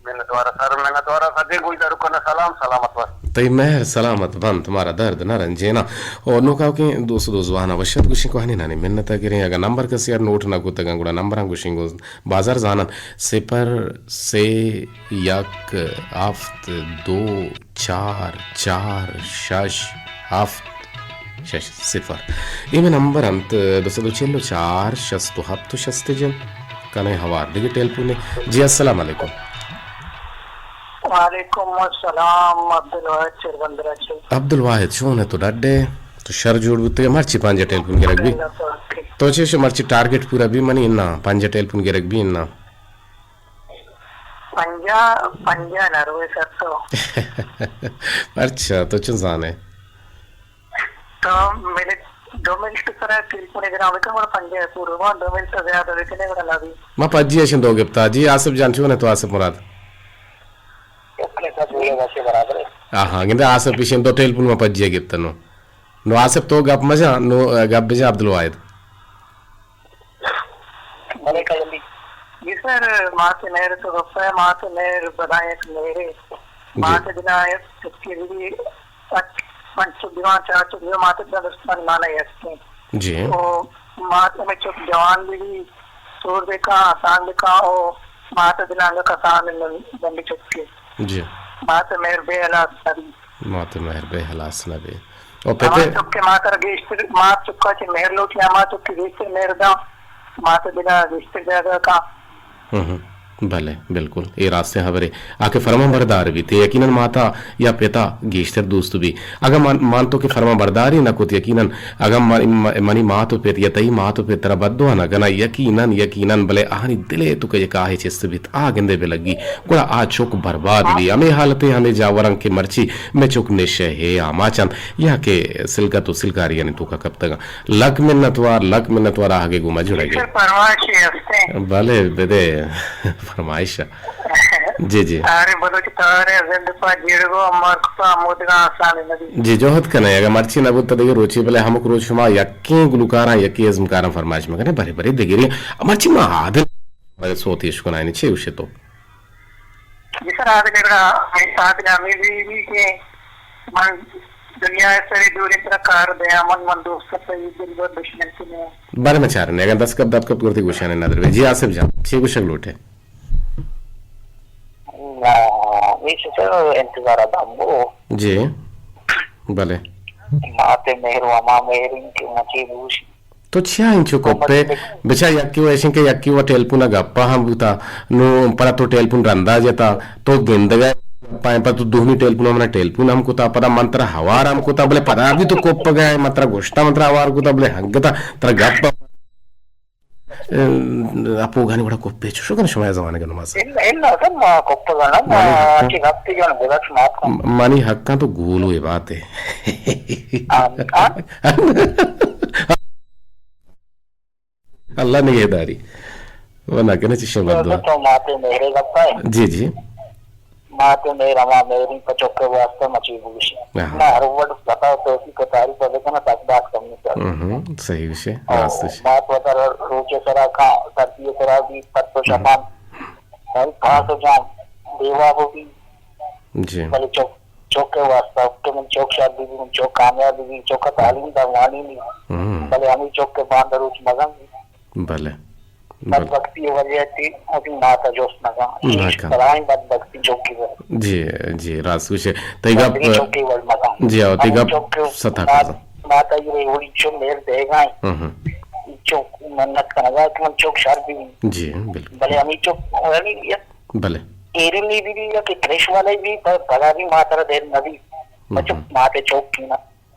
منتوار سر، منتوار۔ سجیں گوشداروکاں سلام، سلامت بات۔ تئی مہر سلامت بنت، مارا درد نہ رنجینا۔ او نوکا کہ دوست دو زوانا وشت گوشیں کوہنی نانی منت گریں۔ اگا نمبر کسی یار نوٹ نہ کتگاں، گڑا نمبراں گوشیں گو بازار زانن۔ صفر سے یک ہفت دو چار چار شش ہفت شش صفر۔ اے مئے نمبر انت، دو سد و چل و چار، شست و ہپت و شست جن۔ کنے ہوار دگہ ٹیلیفونے۔ جی، السلام علیکم۔ وعلیکم السلام، عبدالواحد چربندرا چے۔ عبدالواحد، چون ئے تو؟ ڈڈ ئے؟ تو شر جوڑ بوتگے؟ مرچی پنجاہ ٹیلیفون گرگ بی۔ اللہ پاک۔ تو چے شو مرچی ٹارگٹ پورا بی منی انا؟ پنجاہ ٹیلیفون گرگ بی انا؟ پنجاہ، پنجاہ نہ روئے سر تو۔ اچھا، تو چون زانے؟ تو منٹ، دو منٹ سرا ٹیلیفون گران بکن، گڑا پنجاہ پورو بان، دو منٹ زیادہ بکنے، گڑا لبی۔ ما پجی اشن دو گپتا۔ جی آصف جان، چون ئے تو آصف مراد؟ اپنے ساتھ بولے ویسے برابر ہے۔ ہاں، ہاں، گندے آصف پیشن دو ٹیلیفون ما پجی گپتا نو۔ نو آصف تو گپ مجا، نو، ا، گپ بجا عبدالواحد۔ بلے کلمی۔ جی سر، مات مہر تو گپ ہے، مات مہر بدا یک مہرے۔ جی۔ مات بنا یک چکی بھی، پنچ، پنچ دیوان، چار چکی دیوان، مات بنا درستان مانا یستے۔ جی۔ او مات میں چک جوان بھی، سور بکا، آسان بکا، او مات بنا انگا کسان بندی چکی۔ جی۔ مات مہر بے ہلاس نبی۔ مات مہر بے ہلاس نبی۔ او پتے ہما چک کہ مات را گیشتر، مات چکا چہ مہر لوٹی، ہما چک کہ گیشتر مہر داں، مات بنا گیشتر جاگہ کا۔ ہم ہم۔ بلے، بالکل۔ اے راستیں ہبرے۔ آ کہ فرمان بردار بیت، یقیناً ماتا یا پتا گیشتر دوست بی۔ اگاں مان، مان تو کہ فرمان برداری نہ کت، یقیناً اگاں من، منی مات و پت یا تئی مات و پت ترا بددعا نہ کناں، یقیناً، یقیناً، بلے آہانی دل ء تو کہ یک آہے چست بیت، آ گندے بہ لگی، گڑا آ چک برباد بی۔ ہمے حالت ء ہمے جاوراں کہ مرچی مئے چک نشہ ء آماچ انت یا کہ سلگت و سلگاریانی توکا کپتگاں۔ لک منتوار، لک منتوار آہگے گوں مہ جڑگے۔ سر، فرمائشے ہستیں۔ بلے، بدے، فرمائش۔ جی، جی۔ تہریں بلوچ تہریں زند پہ جیڑگو امر کتا، ہمودگا آسانی نبی۔ جی، جہد کنے، اگہ مرچی نبوت دگہ روچی، بلے ہمک روچ شما یکیں گلوکاراں، یکیں ازمکاراں فرمائش مکنے، برے برے دگری۔ مرچی ما عادل سوتی اشکنائنی، چے گوشے تو؟ جی سر، عادل گڑا، عادل ہمیں بھی، بھی کہ من دنیا سرے دوریں ترا کار دیاں، من، من دوست سید دلبر دشمن کنے۔ بارے میں چارنے، اگر دست کپ دپ کپ کرتی گوشانے نادر بے۔ جی آصف جان، چے گوشگ لوٹے؟ نا، اے چہ سر انتظار ءَ دم بو۔ جی، بلے۔ مات ءِ مہر و ہما مہر انت کہ مچے گوش۔ تو چیا انچو کپے؟ بچا یکی و ایشن کہ یکی و ٹیلیفون ءَ گپا ہم بوتا، نو پدا تو ٹیلیفون رندا جتا، تو گندگا پائیں پدا تو دومی ٹیلیفون ءَ منا ٹیلیفون ہم کتا، پدا من ترا ہوار ہم کتا، بلے پدا بھی تو کپگا ہے، من ترا گوشتا، من ترا ہوار کتا، بلے ہنگتا ترا گپ اپوگانی وڑا کپے چوشو کن شما زمانگ نماز۔ الا، الا سر ما کپگا نہ، ما منی حقاں، چی گپتی جان بلکش مات کن۔ منی حقاں تو گولو اے بات ہے۔ آ، آ۔ اللہ نگہداری۔ و نہ کنے چشیں بد دعا۔ تو ماتے مہرے گپا ہے۔ جی، جی۔ مات ءِ مہر ہما مہریں پہ چک ءِ واسطہ مچی بگوشی۔ آہا۔ نہ ہر وڑ خطا و توفیق و تعریف ءَ بکن ات، اقدار کمی کن۔ ہم، صحیح گوشے، او راست گوشے۔ مات وتا روچ ءِ سرا کاں، سردی ءِ سرا بھی پت و شپان، ہم۔ پاس و جام، بے واب و بھی۔ جی۔ بلے چک، چک ءِ واسطہ کہ من چک شادی بھی، من چک کامیاب بھی، چک ءَ تعلیم دا وانی بھی۔ ہم۔ بلے ہمیں چک ءِ باندہ روچ مزن بھی۔ بلے۔ بلے۔ بدبختی ءِ وجہ تی وتی مات ءَ جست نہ کن۔ نہ کن۔ بلاہیں بدبختی چوکی بر۔ جی، جی، راست گوشے۔ تئی گپ، چوکی بر مکن۔ جی، ہاں، تئی گپ چوکی ستا مات، کرزا۔ مات ءَ یہ وڑی چو میر دے گا۔ ہم، ہم۔ چوک منت کنگا کہ من چوک شر بھی۔ جی، بالکل۔ بلے ہمیں چوک، یعنی، بلے۔ ایرنی بھی، بھی یا کہ پریش والے بھی، پر بلا بھی مات ءَ دیر نہ بھی۔ ہم، ہم۔ مات ءِ چوک کی نا۔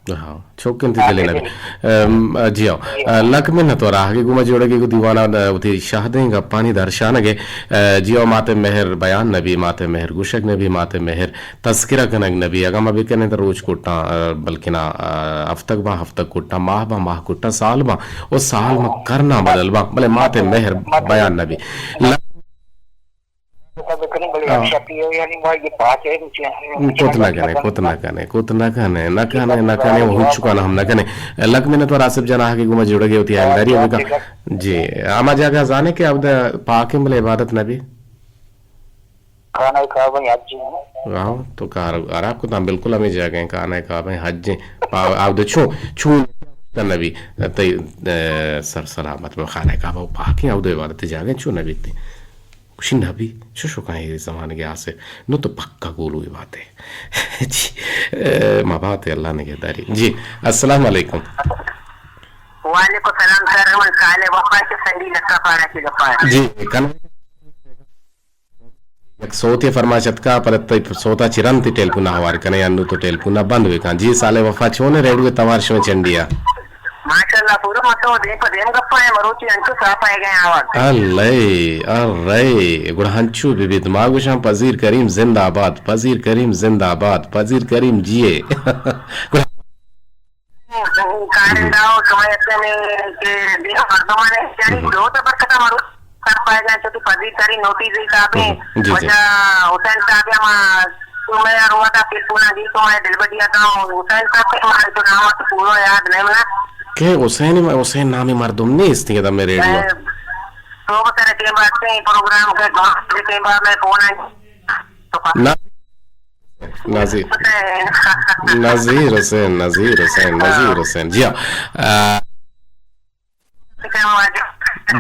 ہاں، چوک انت دلے نبی۔ ام، جی ہاں۔ جی ہاں۔ لک منت و راہگے گوما جوڑگے گو دیوانا، ا، وتی شہدیں گپانی درشانگے۔ ا، جی ہاں، مات ءِ مہر بیان نبی، مات ءِ مہر گوشگ نبی، مات ءِ مہر تذکرہ کنگ نبی۔ اگاں ما بکنیں تو روچ کٹاں، ا، بلکنا، ا، ہفتگ باں، ہفتگ کٹاں، ماہ باں، ماہ کٹاں، سال باں، و سال ما کرنا بدل باں، بلے مات ءِ مہر بیان نبی۔ لک بلے ہاں۔ یک شپی ہو، یعنی ما یہ پاس ہے، کت نہ کنے، کت نہ کنے، کت نہ کنے، نہ کنے، نہ کنے، و ہچ کانا ہم نہ کنے۔ لک منت وار آصف جان آہگے گوما جوڑگے وتی ہیالداری بکا۔ جی، ہما جاگہ زانے کہ عبد پاک ہیں بلے عبادت نبی۔ خانہ کعبہ حج ہیں۔ واو، تو کار خراب کتاں، بالکل ہمیں جاگہ ہیں، خانہ کعبہ حج ہیں۔ پا-، عبد چون، چون نبی، تئی، اے، سر سلامت بہ خانہ کعبہ پاک ہیں، عبد عبادت جاگہ ہیں، چون نبی تئی۔ گوشی نبی، چو شکاں اے زمانگے آسے، نو تو پکا گولو اے بات ہے۔ جی، اے، ما بات ہے، اللہ نگہداری۔ جی، السلام علیکم۔ وعلیکم السلام سر، من صالح وفا چہ سنڈی لکا پارا چہ گپاں۔ جی، کن یک صوتی فرمائش اتکا، پر تئی صوتا چرن تئی ٹیلیفون ہوار کنے، انو تو ٹیلیفون بند بکن۔ جی، صالح وفا چون ہے، ریڈیو توار شو چنڈیا۔ ماشاءاللہ، پورا مطلب دیم پہ دیم گپا ہے، مروچی انچو صاف آئے گئے آواز۔ الے، الے، گڑا ہنچو ببیت، ما گوشاں پذیر کریم زندہ باد، پذیر کریم زندہ باد، پذیر کریم جیے۔ گڑا کارندہ و شما یکے کہ دیگہ مردمانے، یعنی، ہم۔ دو تو برکتا مروچی سر پائے گئے، چونکہ پذیر کریم نوٹی زی صاحب ہیں، ہم، جی، جی۔ وجہ حسین صاحب ہما تو میں روڈا ٹیلیفون دی تو میں دلبدیا تھا حسین صاحب کے، ہمارے تو نام تو پورا یاد نہیں منا۔ کہ حسین، حسین نامی مردم نیست، یہ تو میرے ریڈیو۔ تو بس رکھے بات سے پروگرام کے بعد، رکھے بعد میں فون آئی۔ نہ، نذیر۔ نذیر حسین، نذیر حسین، نذیر حسین۔ جی ہاں۔ آ،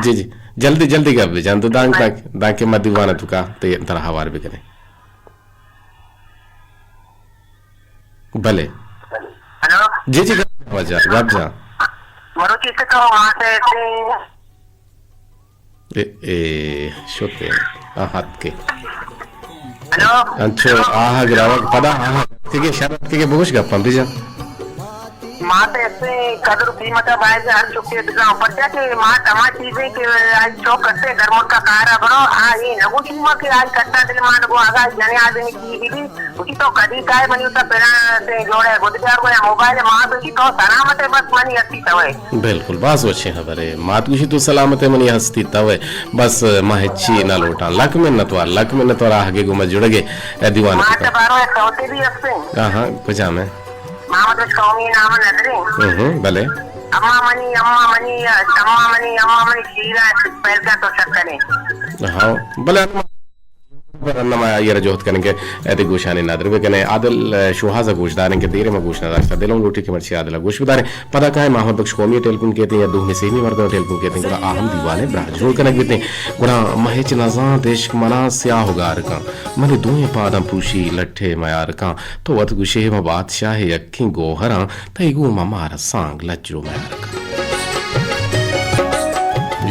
جی، جی۔ جلدی، جلدی گپ بجان تو دانک، دانک، دانک ما دیوان تو کا تے ترا ہوار بکنے۔ بلے۔ ہیلو۔ جی، جی، گپ جان، گپ جان۔ مروچی سے تو وہاں سے اے، اے، شتے، آ ہاتکے۔ ہیلو۔ انچو آہگ روگ پدا آہگ اتکگے، شر اتکگے، بگوش گپاں بجن۔ مات ءِ استیں قدر و قیمت ءَ باید ہر چکے بزان، پرچا کہ مات ہما چیزیں کہ آئی چک استیں درملک ءَ کار ءَ برو، آ اے نہ گوشی ما کہ آئی کٹا دل مان گو، اگاں آئی جنے آدمی چیزی بھی گوشی تو کدی کائے منی تا پلان استیں جوڑے گد بیار گو یا موبائل، مات گوشی تو سلامت ئے بس منی ہستی توئے۔ بالکل، باز وشیں خبرے۔ مات گوشی تو سلامت ئے منی ہستی توئے، بس ما ہچی نہ لوٹاں۔ لک منت وار، لک منت وار آہگے گو ما جڑگے دیوان مات کتا۔ بارو ایک سوتے بھی استیں۔ ہاں ہاں، کجام ہے؟ محمد بخش قومی نام ندریں۔ ہوں ہوں، بلے۔ اما منی، اما منی، اما منی، اما منی شیرا پہلگا تو شکنے۔ ہاں، بلے۔ رنما آئی را جہد کنیں کہ ادے گوشانی ندر بکنے۔ عادل شوہاز گوش داریں کہ دیرے ما گوش نداشتا۔ دلوں لوٹی کہ مرچی عادل گوش بداریں۔ پدا کائیں محمد بخش قومی ٹیلیفون کیتیں یا دومی سیمی مردم ٹیلیفون کیتیں، گڑا آہم دیوانے براہ جوڑ کنگ بیتیں۔ گڑا ما ہچ نزانت عشق منا سیاہ و گار کن۔ منی دوئیں پاداں پروشی لٹھے میار کن۔ تو وت گوشے ما بادشاہ یکیں گوہراں، تئی گوما مارا سانگ لچ و میار کن۔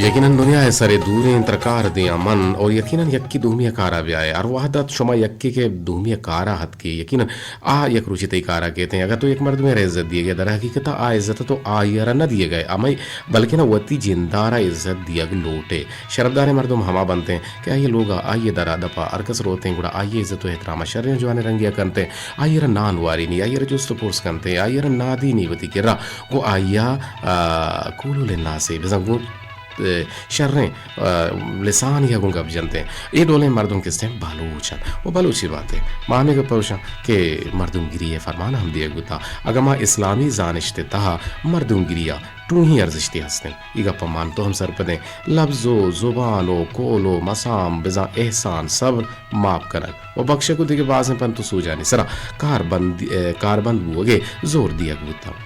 یقیناً دنیا ءِ سرے دوریں ترکار دیاں من اور یقیناً یکی دومی ءِ کارا بیائے۔ ہر وہد ات شما یکی کہ دومی ءِ کارا اتکے، یقیناً آ یک روچے تئی کارا کیتیں۔ اگاں تو یک مردمے را عزت دیگے، در حقیقت آ عزت تو آئی را نہ دیگے، ہمے بلکن وتی جندارا عزت دیگ لوٹے۔ شرفداریں مردم ہما بنتیں کہ آئی لوگا، آئی درا دپا ہر کس روتیں، گڑا آئی عزت و احترام شریں جوانیں رنگیا کنتیں، آئی را نان وارینی، آئی را جست و پرس کنتیں، آئی را نادینی وتی کرا گوں آئی ءَ، آ، کولو لناسے بزاں گوں، آ، شریں، آ، لسانی ءَ گوں گپ جنتیں۔ اے ڈولیں مردم کستیں بلوچ انت و بلوچی بات انت۔ ما ہمے گپ ءَ گوشاں کہ مردمگری ءِ فرمان ہم دیگ بوتا۔ اگاں ما اسلامی زانشت ءِ تہا مردمگری ءَ ٹوہیں ارزشتے ہستیں۔ اے گپ ءَ مان تو ہم سرپدیں۔ لبز و زبان و کول و مسام بزاں احسان، صبر، ماپ کنگ و بخشگ و دگہ بازیں پنت و سوجانی سرا کاربند، اے، کاربند بوگ ءِ زور دیگ بوتگ۔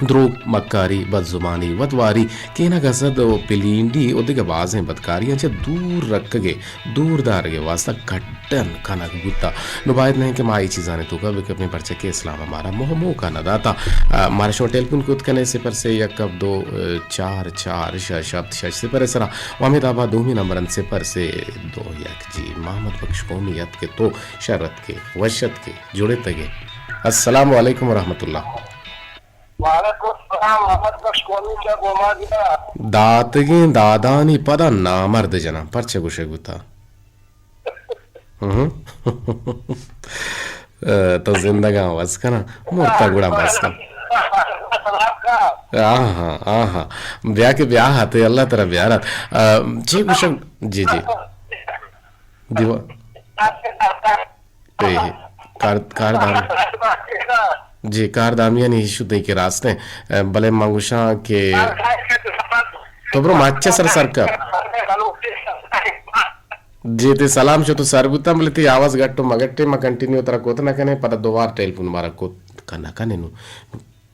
دروگ، مکاری، بدزبانی، وتواری، کینگ، حسد و پلینڈی و دگہ بازیں بدکاریاں چہ دور رکگ ءِ، دور دارگ ءِ واستہ کڈن کنگ بوتگ۔ نوں باید نہ انت کہ ما اے چیزانی توکا بکپیں، پرچا کہ اسلام ءَ مارا موہ موقع نہ داتا۔ آ، مارا شما ٹیلیفون کت کنے صفر سے یک ہفت دو چار چار شش ہفت شش صفر ءِ سرا و ہمے دابا دومی نمبر انت صفر سے دو یک۔ جی، محمد بخش قومی اتکے، تو شر اتکے، وش اتکے، جوڑ اتکے۔ السلام علیکم ورحمۃ اللہ۔ وعلیکم السلام، محمد بخش قومی چہ گوما گرا۔ داتگیں دادانی پدا نامرد جناں، پرچہ گوشگ بوتا؟ ہم۔ اے، تو زندگاں وس کناں، مرتا گڑا بس کن۔ آہا، آہا۔ بیا کہ بیا ہتے، اللہ ترا بیارات۔ اے، چی گوشگ؟ جی، جی۔ دیوا-، اے، کار، کار دام-، جی، کار دامیانی ایشو تئی کہ راست ہیں۔ اے، بلے من گوشاں کہ تو برو مچ سر سر کر۔ جی، تئی سلام شت و سر بوتاں، بلے تئی آواز گٹ و مگٹے، ما کنٹینیو ترا کت نہ کنیں، پدا دوبار ٹیلیفون مارا کت کن نہ کنیں نوں۔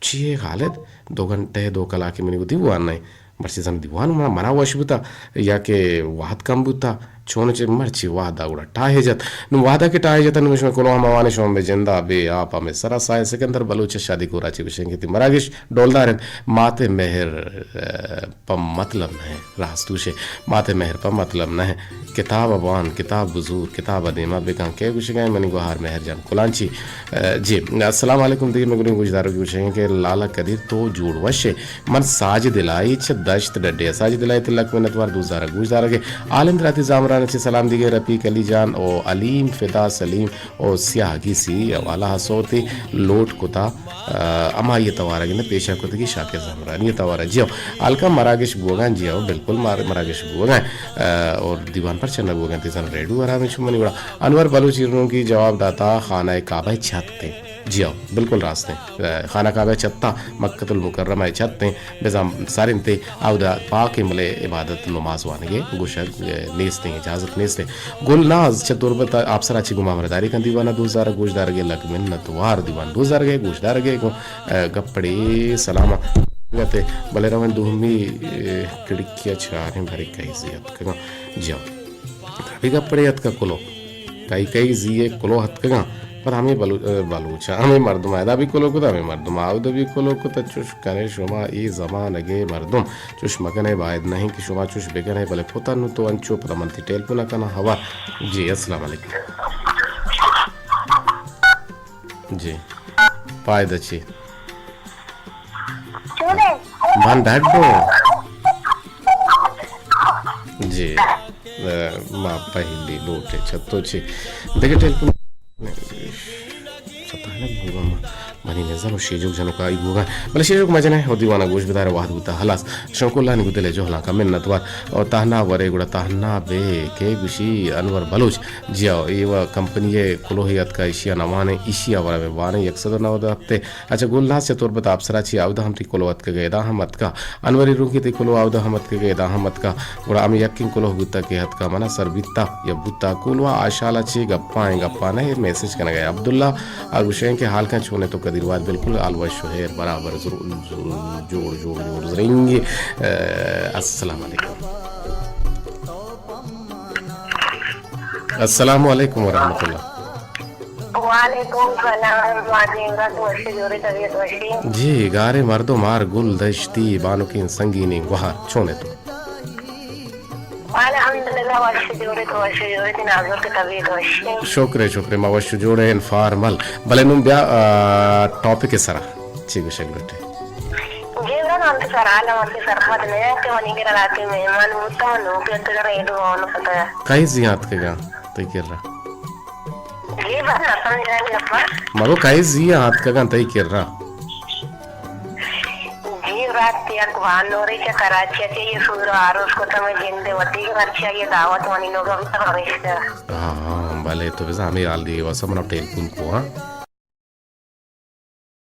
چی اے خالد؟ دو گھنٹے، دو کلاکے منی گو دیوان نہ ایں۔ مرچی زن دیوان منا، منا وش بوتا یا کہ وہد کم بوتا، چون چہ مرچی وہدا گڑا ٹاہے جت۔ نوں وہدا کہ ٹاہے جت، نوں شمے کلوہ ہم آوانی شما بے جندا بے آپ ہمے سرا ساہ سکندر بلوچ شادی کورا چی گوشیں کہ تئی مراگش ڈولدار انت۔ مات مہر، اے، پہ مطلب نہ ایں، راست گوشے، مات مہر پہ مطلب نہ ایں۔ کتاب ءَ بوان، کتاب بزور، کتاب ءَ دیما بکن۔ کئے گوشگا ایں منی گوہار مہر جان کلانچی؟ اے، جی، السلام علیکم۔ دگہ مئے گلیں گوشداروکے گوشگ ءَ کہ لالا قدیر تو جوڑ وش ئے۔ من ساجد الہی چہ دشت ڈڈے ءَ۔ ساجد الہی تئی لک منت وار دوست دارگ گوشدارگ ءَ۔ عالم دراتی زامران چہ سلام دیگ ءَ۔ رفیق علی جان او علیم فدا سلیم او سیاہ گیسی حوالہ ءَ سوتے لوٹ کتا۔ آ، ہمائی توارگ نہ پیشا کتگی شاکر زامرانی توارا۔ جی ہو، ہلکا مراگش بوگاں، جی ہو، بالکل مار-، مراگش بوگاں۔ آ، اور دیوان پرچہ نہ بوگاں، تیزان ریڈو آرام شمنی وڑا۔ انور بلوچ ایرنوں کی جواب داتا خانہ کعبہ چھت تے۔ جی ہو، بالکل راست ہیں۔ آ، خانہ کعبہ چھتا مکۃ المکرمہ چھت ہیں۔ بزاں سر انتے اودا پاکیں بلے عبادت نماز وانگے گوشگ، اے، نیستیں، اجازت نیستیں۔ گل ناز چہ تربت آپسرا چی گما ہمراہداری کن دیوانا دوست دارگ گوشدارگے لک منت وار دیوان دوست دارگے گوشدارگے گوں، اے، گپڑے سلام گتے بلے روان دومی، اے، کڑکیا چاریں بھرے کئی زیت کگا جاؤ۔ ابھی گپڑے اتکا کلو۔ کئی کئی زی ءِ کلو اتکگاں، پر ہمے بلو-، بلوچ ءَ ہمے مردم ءَ ادا بھی کلو کت، ہمے مردم ءَ اودا بھی کلو کت۔ چش کنے شما اے زمانگ ءِ مردم، چش مکنے، باید نہ انت کہ شما چش بکنے، بلے کت نوں تو انچو پدا من تئی ٹیلیفون ءَ کناں ہوا۔ جی، السلام علیکم۔ جی، پائدہ چی؟ من ڈڈو۔ جی، ما پہلی لوٹے چتو چی دگہ ٹیلیفون۔ ستا ہے نا بھوگا ما۔ منی نظر و شیجوک جنوکائی بوگا۔ بلے شیجوک مجنہ و دیوانا گوش بدار، وہد بوتا ہلاس۔ شوکو اللہ نگو دل جہلاں کا منت وار۔ او تہنا ورے گڑا تہنا بے کے گوشی انور بلوچ۔ جی آؤ، اے و کمپنی کلوہی اتکا، ایشیا نوانے، ایشیا ورا میں وانے یک سد و نود ہفتے۔ اچھا، گل ناز چہ تربت آپسرا چی آودا ہم تی کلو اتکگے، ادا ہم اتکا۔ انوری رونکی تی کلو آودا ہم اتکگے، ادا ہم اتکا۔ گڑا ہمے یکیں کلوہ بوتگ کہ ہتکا منا سر بیتا یا بوتا۔ کولواہ آشالا چے گپاں، گپاں نہ، میسج کنگا۔ عبداللہ آ گوشیں کہ حال کن چونے تو قدیر واد، بالکل حال وش و ہیر برابر زر-، زر-، جوڑ، جوڑ، جوڑ زرینگے۔ اے، السلام علیکم۔ السلام علیکم ورحمۃ اللہ۔ وعلیکم سلام، واجہ عمران، تو وشی جوڑے، طبیعت وشی؟ جی، گارے مردم آر گل دشتی، بانکیں سنگینیں گوہار، چونے تو؟ الحمدللہ، وش جوڑے تو، وش جوڑے تئی نازر کے طبیعت وشی؟ شکرے، شکرے، ما وش جوڑے انفارمل۔ بلے نوں بیا، آ، ٹاپک سرا چی گوشگ لوٹے؟ جی، برا نام تو سرا لما کے سرپد نیا کہ منی گھر لاتے مہمان ہوتا، نو کے تو ریڈو آن پتہ۔ کئی زیات کے گا تئی کرا؟ جی، بس نہ سمجھا گیا۔ مگو کئی زی آتکگاں تئی کرا؟ جی، رات یک بانورے چہ کراچی ءَ چہ یہ سور آروس کو تمہیں جند وتی مرچی یہ دعوت منی لوگ ہم تو ہمیشہ۔ ہاں، ہاں، بلے تو بزاں ہمیں حال دیے واسا منا ٹیلیفون کو، ہاں۔